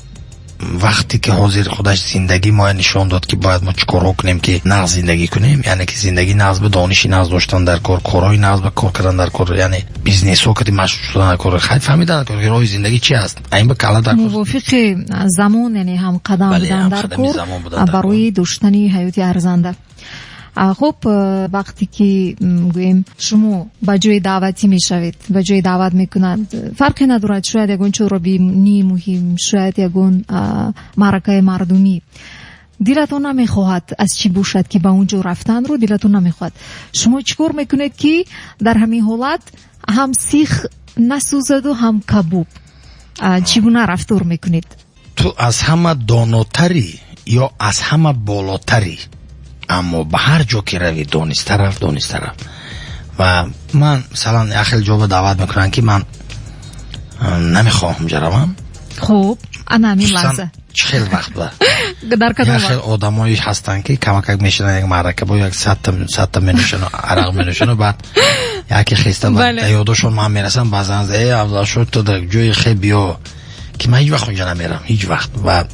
вақте ки ҳозир худаш зиндагӣ моя нишон дод, ки бояд мо чӣ корҳо кунем, ки нағз зиндагӣ кунем, яъне ки зиндагӣ нағз ба дониши нағз доштан дар кор, корҳои нағз ба кор кардан дар кор, яъне бизнесҳо кади машғул шудан дар кор, хай фаҳмидан дар кор, ки роҳи зиндагӣ чи аст, ин ба кала дар кор.
Мувофиқи замон, яъне ҳамқадам будан дар
ҳамқадами
кор
замон будан дар кор.
Барои доштани ҳаёти арзанда. Хуб, вақте ки гӯем шумо ба ҷои даъватӣ мешавед, ба ҷои даъват мекунанд, фарқе надорад, шояд ягон чорабинии муҳим, шояд ягон маъракаи мардумӣ, дилатон намехоҳад аз чӣ бошад, ки ба он ҷо рафтанро дилатон намехоҳад. Шумо чӣ кор мекунед, ки дар ҳамин ҳолат ҳам сих насӯзаду ҳам кабоб? Чӣ гуна рафтор мекунед?
Ту аз ҳама донотарӣ ё аз ҳама болотарӣ, аммо ба ҳар ҷо ки равӣ, дониста рафт, дониста рафт. Ва ман масалан як хел ҷо ба даъват мекунанд, ки ман намехоҳам ҷа равам.
Хуб, ана ҳамин
Хусусан
лаҳза
чӣ хел вақт ба
дар кадом
як хел
вақт?
Одамое ҳастанд, ки камакак мешинанд як маърака, бо як садта менӯшану арақ менӯшану, баъд яке хеста ба ёдошон ман мерасам, баъзан э Афзалшо, ту дар ҷои хел биё, ки ман ҳеҷ вақт онҷа намерам, ҳеҷ вақт. Ва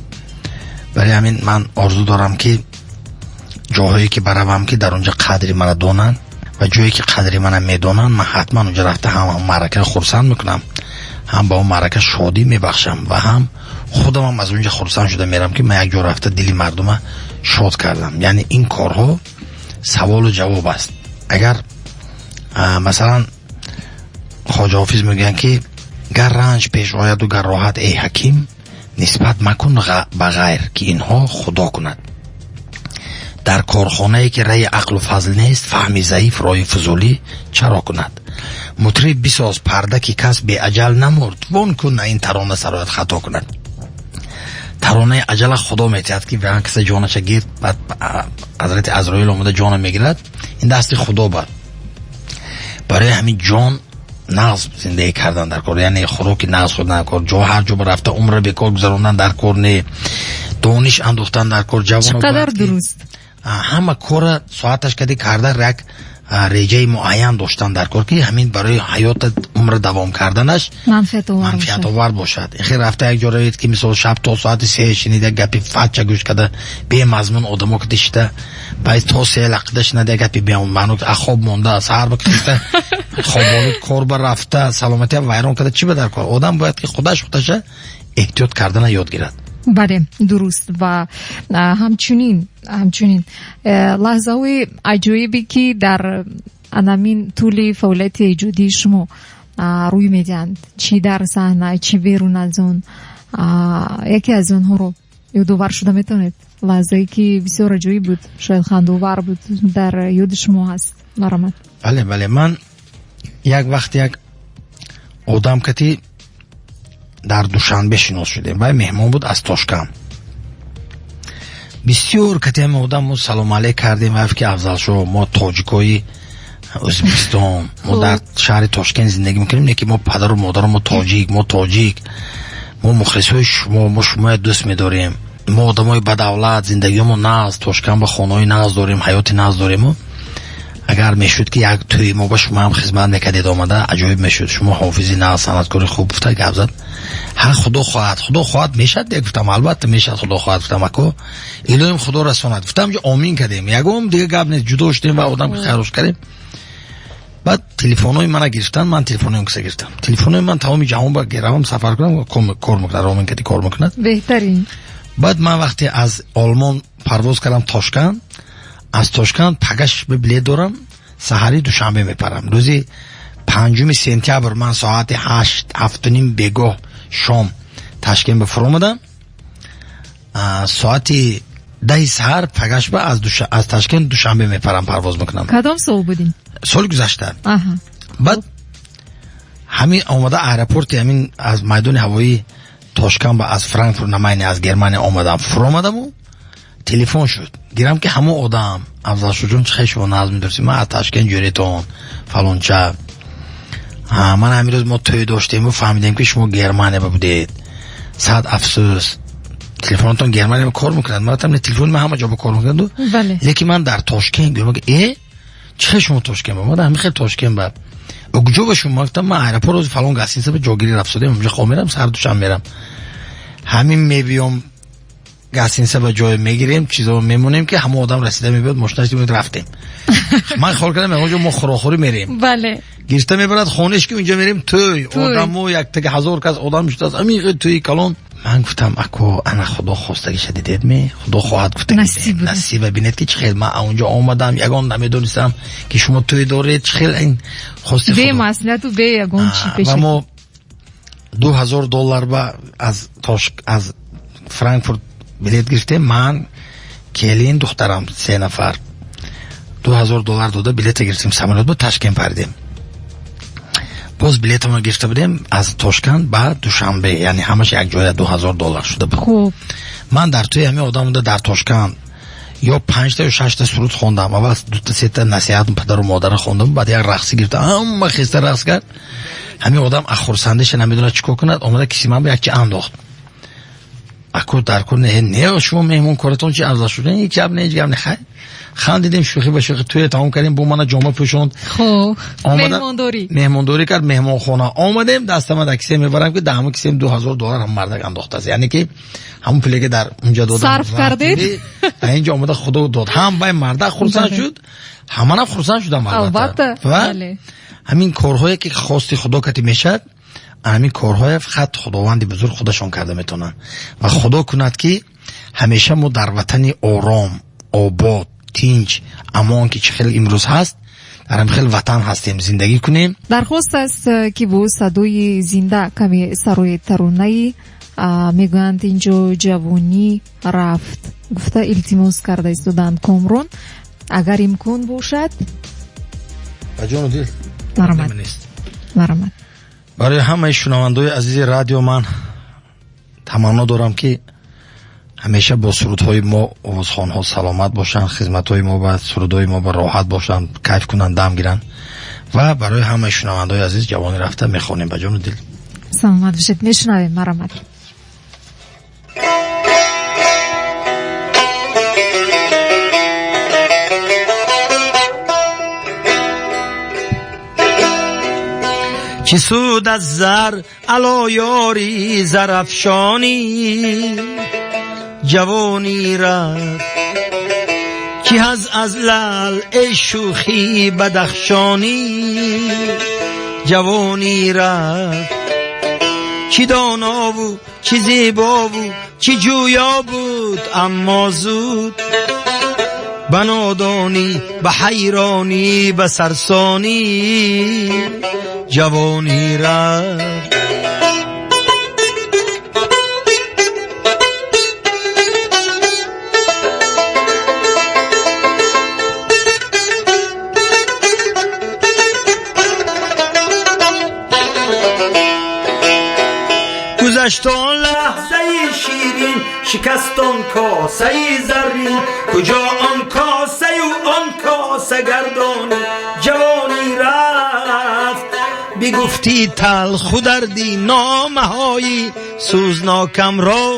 барои ҳамин ман орзу дорам, ки ҷоҳое ки баравам, ки дар онҷа қадри мана донанд, ва ҷое ки қадри мана медонанд, ман ҳатман онҷа рафта ҳам маъракаро хурсанд мекунам, ҳам ба он маърака шодӣ мебахшам ва ҳам худамам аз онҷа хурсанд шуда мерам, ки ман як ҷо рафта дили мардума шод кардам. Яъне ин корҳо саволу ҷавоб аст. Агар масалан Хоҷа Ҳофиз мегӯянд, ки гар ранҷ пеш ояду гар роҳат, эй ҳаким, нисбат макун ба ғайр, ки инҳо худо кунад. Дар корхонае ки раи ақлу фазл нест, фаҳми заиф роҳи фузулӣ чаро кунад? Мутриб, бисоз парда, ки кас беаҷал намурд, вон кун на ин тарона сарояд хато кунад. Таронаи аҷала худо метиҳад, ки ба каса ҷонаша гирд, баъд ҳазрати Азроил омада ҷона мегирад, ин дасти худо. Бад барои ҳамин ҷон нағз зиндагӣ кардан дар кор, яъне хӯроки нағз хӯрдан дар кор, ҷо ҳар ҷо рафта умра бекор гузарондан дар кор не, дониш андохтан дар кор.
Чӣ қадар дуруст.
Ҳама кора соаташ кади карда, як реҷаи муайян доштан дар кор, ки ҳамин барои ҳаёта умра давом карданаш манфиатовар бошад. Ихе рафта як ҷо равед, ки мисол шаб то соати се шинида, гапи фача гӯш карда, бемазмун одамо ки шита, баъд то се лақида шинада, гапи бемаъно, хоб монда, саҳар ба хеста хоболуд кор ба рафта, саломатия вайрон карда, чӣ ба дар кор? Одам бояд ки худаш худаша эҳтиёт кардана ёд гирад.
Бале, дуруст. Ва ҳамчунин лаҳзаҳои аҷоибе, ки дар анамин тӯли фаъолияти эҷодии шумо рӯй медиҳанд, чӣ дар саҳна, чӣ берун аз он, яке аз онҳоро ёдовар шуда метавонед? Лаҳзае, ки бисёр аҷоиб буд, шояд хандовар буд, дар ёди шумо ҳаст, марҳамат.
Бале, ман як вақт як одам кати дар Душанбе шинос шудем. Вай меҳмон буд аз Тошканд. Бисёр кати ҳами одам мо салом алейк кардем. Вай ки Афзалшо, мо тоҷикои Ӯзбекистон, мо дар шаҳри Тошкент зиндагӣ мекунем, не ки мо падару модару мо тоҷик, мо тоҷик, мо мухлисҳои шумо, мо шумоя дӯст медорем, мо одамои бадавлат, зиндагиҳомо нағз, Тошканд ба хонаҳои нағз дорем, ҳаёти нағз дорему. Агар мешуд ки як тӯи мо ба шумо ҳам хизмат мекардед омада, аҷоиб мешуд. Шумо ҳофизи нағз, санъаткори хуб, гуфта гап зад. Ҳа, худо хоҳад, худо хоҳад мешад, де гуфтам, албатта мешад, худо хоҳад, гуфтам, ако илоҳим худо расонад. Гуфтам, ҷо омин кардем. Ягон дига гап нест, ҷудо шудем ва одам хайрош кардем. Баъд телефонҳои мана гирифтан, ман телефонҳои он киса гирифтам. Телефонҳои ман тамоми ҷаҳон ба равам сафар кунам, кор мекунад, ромин кади кор мекунад.
Беҳтарин.
Баъд ман вақте аз Олмон парвоз кардам Тошканд, аз Тошканд пагаш билет дорам, саҳари Душанбе мепарам. Рӯзи 5 сентябр ман соати 8, 7:30 бегоҳ шом Ташкент ба фуромадам. Соати 10 саҳар пагаш ба аз Ташкент Душанбе мепарам, парвоз мекунам.
Кадом сол будин?
Соли гузашта. Баъд ҳамин омада аэропорти ҳамин аз майдони ҳавоии Тошканд ба аз Франкфурт на Майне аз Германия омадам, фуромадаму телефон шуд. Гирам ки ҳамон одам Афзалшоҳҷон, чӣ хел шумо назм медоред? Ман аз Ташкент ҷӯретон фалонча. Ман ҳамин рӯз мо тӯй доштем ва фаҳмидем ки шумо Германия ба будед. Сад афсӯс. Телефонатон Германия ба кор мекунад. Ман гуфтам, не, телефони ман ҳама ҷо ба кор мекунад. Лекин ман дар Тошкент гӯям, ки чӣ хел шумо Тошкент ба? Ман ҳамин хел Тошкент ба. Куҷо ба шумо? Ман гуфтам, ман аэропорт рӯзи фалон гостиница ба ҷогирӣ рафт шудем, онҷо хоб мерам, сар Душанбе мерам. Ҳамин мебиём гостиница ба ҷой мегирем, чизо мемонем ки ҳама одам расида мебиёд, мошинаш мебиёд, рафтем. Ман хол кардам, онҷо мо хӯрокхӯрӣ мерем. Гирифта мебарад хонаш ки онҷо мерем тӯй. Одамо як таги 1000 кас одам шудааст, ҳамин хел тӯйи калон. Ман гуфтам, ако, ана худо хостагиша дидед ме? Худо хоҳад гуфта
Насиб буд.
Насиба бинед ки чӣ хел ман онҷо омадам, ягон намедонистам ки шумо тӯй доред, чӣ хел ин хости
Бе
худо.
маслиҳату бе ягон чӣ пеш.
Ва мо 2000 доллар ба аз Франкфурт билет гирифтем, ман, келин, духтарам, 3 нафар. 2000 доллар дода билета гирифтем, самолёт ба Ташкент паридем. Боз билетамон гирифта будем аз Тошканд ба Душанбе, яъне ҳамаш як ҷоя 2000 доллар шуда буд. Ман дар тӯи ҳамин одам буда дар Тошканд ё 5 ё 6 суруд хондам. Аввал 2 3 насиҳат падару модара хондам, баъд як рақсӣ гирифтам, ҳама хеста рақс кард. Ҳамин одам аз хурсандиша намедонад чӣ кор кунад, омада киси ман ба якчи андохт. Ако дар кор не, не, шумо меҳмон коратон чи афзал шуд? Ҳеҷ гап не, ҳеҷ гап не, хай. Хандидем, шӯхӣ ба шӯхӣ тӯя тамом кардем, бо мана ҷома пӯшонд. Омада
Меҳмондорӣ.
Меҳмондорӣ кард, меҳмонхона. Омадем, дастама дар кисе мебарам ки дар ҳамон кисем 2000 доллар ҳам мардак андохтааст. Яъне ки ҳамон пуле ки дар унҷа додам.
Сарф кардед?
Дар инҷо омада худо дод. Ҳам бай мардак хурсанд шуд, ҳаманам хурсанд шудам албатта.
Албатта,
Ва
бале.
ҳамин корҳое ки хости худо кати мешавад, ҳамин корҳое фақат худованди бузург худашон карда метавонанд. Ва худо кунад ки ҳамеша мо дар ватани ором, обод, тинҷ, амон ки чӣ хел имрӯз ҳаст, дар ҳамин хел ватан ҳастем, зиндагӣ кунем.
Дархост аст ки бо садои зинда каме сарои таронаи, мегӯянд инҷо ҷавонӣ рафт, гуфта илтимос карда истоданд Комрон. Агар имкон бошад.
Ба ҷону дил.
Марҳамат.
Нест.
Марҳамат.
Барои ҳамаи шунавандаҳои азизи радио ман таманно дорам ки ҳамеша бо сурудҳои мо овозхонҳо саломат бошанд, хизматҳои мо ба сурудҳои мо ба роҳат бошанд, кайф кунанд, дам гиранд. Ва барои ҳамаи шунавандаҳои азиз ҷавонӣ рафта мехонем ба ҷону дил.
Саломат бошед, мешунавем, марҳамат.
Чӣ суд аз зар ало ёри зарафшонӣ, ҷавонӣ рафт. Чӣ ҳаз аз лал эй шӯхи бадахшонӣ, ҷавонӣ рафт. Чӣ донову чӣ зебову чӣ ҷӯё буд, аммо зуд ба нодонӣ, ба ҳайронӣ, ба сарсонӣ ҷавонӣ рафт. Гузашт он лаҳзаи ширин, шикаст он косаи заррин, куҷо он косаю он коса гардонӣ, ҷавонӣ рафт. Бигуфтӣ талху дарди номаҳои сӯзнокамро,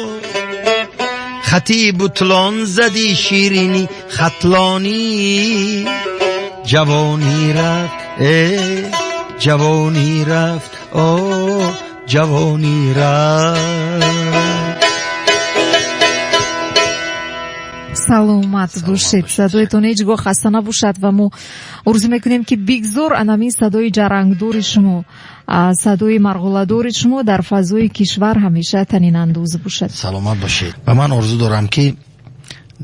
хати бутлон задӣ ширини хатлонӣ, Ҷавонӣ рафт, э ҷавонӣ рафт, о ҷавонӣ рафт.
Саломат бошед, садоятон ҳеҷгоҳ хаста набошад ва мо орзу мекунем, ки бигзор ҳамин садои ҷарангдори шумо, садои марғулодори шумо дар фазои кишвар ҳамеша танинандоз бошад.
Саломат бошед. Ва ман орзу дорам, ки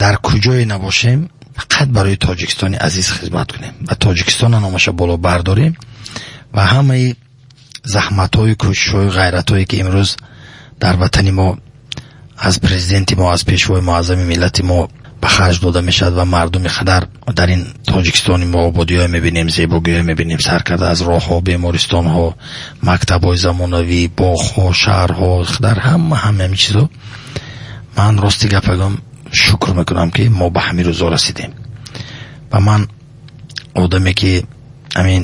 дар куҷое набошем, фақат барои Тоҷикистони азиз хизмат кунем ва Тоҷикистонро номаша боло бардорем ва ҳамаи заҳматҳою кӯшишҳою ғайратҳое, ки имрӯз дар ватани мо аз президенти мо, аз пешвои муаззами миллати мо ба харҷ дода мешавад ва мардуми қадар дар ин Тоҷикистони мо ободиҳое мебинем, зебогиҳое мебинем, сар карда аз роҳҳо, бемористонҳо, мактабҳои замонавӣ, боғҳо, шаҳрҳо, дар ҳама ҳамин чизо. Ман рости гап бигӯям, шукр мекунам, ки мо ба ҳамин рӯзо расидем. Ва ман одаме, ки ҳамин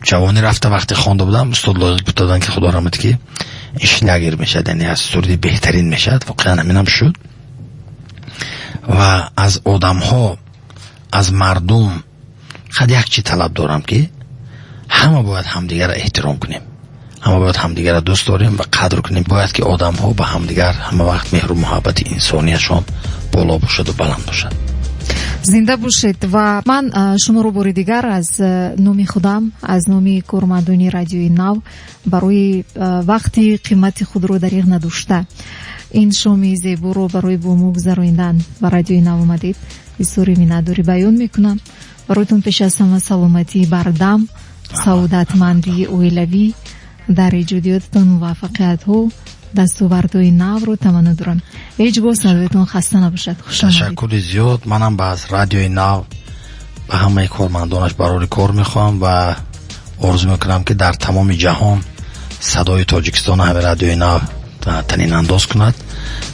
ҷавонӣ рафта вақте хонда будам, устод Лоиқ гуфта буданд, ки худо раҳмат, ки ин шлягер мешавад, яъне аз суруди беҳтарин мешавад. Воқеан ҳаминам шуд. Ва аз одамҳо, аз мардум фақат як чиз талаб дорам, ки ҳама бояд ҳамдигарро эҳтиром кунем, ҳама бояд ҳамдигарро дӯст дорем ва қадр кунем. Бояд ки одамҳо ба ҳамдигар ҳама вақт меҳру муҳаббати инсонияшон боло бошаду баланд бошад.
Зинда бошед. Ва ман шуморо бори дигар аз номи худам, аз номи кормандони Радиои Нав барои вақти қимати худро дариғ надошта ин шоми зеборо барои бо мо гузаронидан ба Радиои Нав омадед, бисёри миннатдорӣ баён мекунам. Бароятон пеш аз ҳама саломатии бардам, саодатмандии оилавӣ, дар эҷодиётатон муваффақиятҳо, дастовардҳои навро таманно дорам. Ҳеҷ гоҳ садоятон хаста набошад. Хуш омадед.
Ташаккури зиёд. Манам ба аз Радиои Нав, ба ҳамаи кормандонаш барори кор мехоҳам ва орзу мекунам, ки дар тамоми ҷаҳон садои Тоҷикистон ҳамин Радиои Нав танинандоз кунад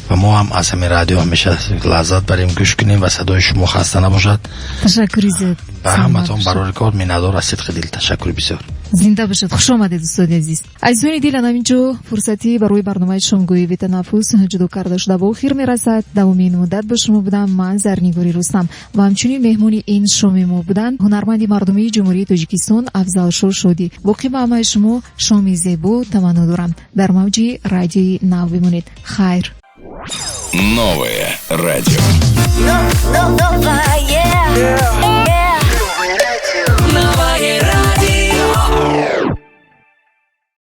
ва мо ҳам аз ҳамин радио ҳамеша лаззат барем, гӯш кунем ва садои шумо хаста набошад.
Ташаккури зиёд.
Ба ҳаматон барори кор, миннатдор аз сидқи дил, ташаккури бисёр.
Зинда бошед. Хуш омадед, устоди азиз. Азизони дил, ана ҳаминҷо фурсатӣ барои барномаи шомгоҳии бетанаффус ҷудо карда шуда ба охир мерасад. Давоми ин муддат бо шумо будам ман, Зарнигори Рустам, ва ҳамчунин меҳмони ин шоми мо буданд ҳунарманди мардумии Ҷумҳурии Тоҷикистон Афзалшо Шодӣ. Боқӣ ба ҳамаи шумо шоми зебо таманно дорам. Дар мавҷи Радиои Нав бимонед. Хайр.
Новое радио.
Новое.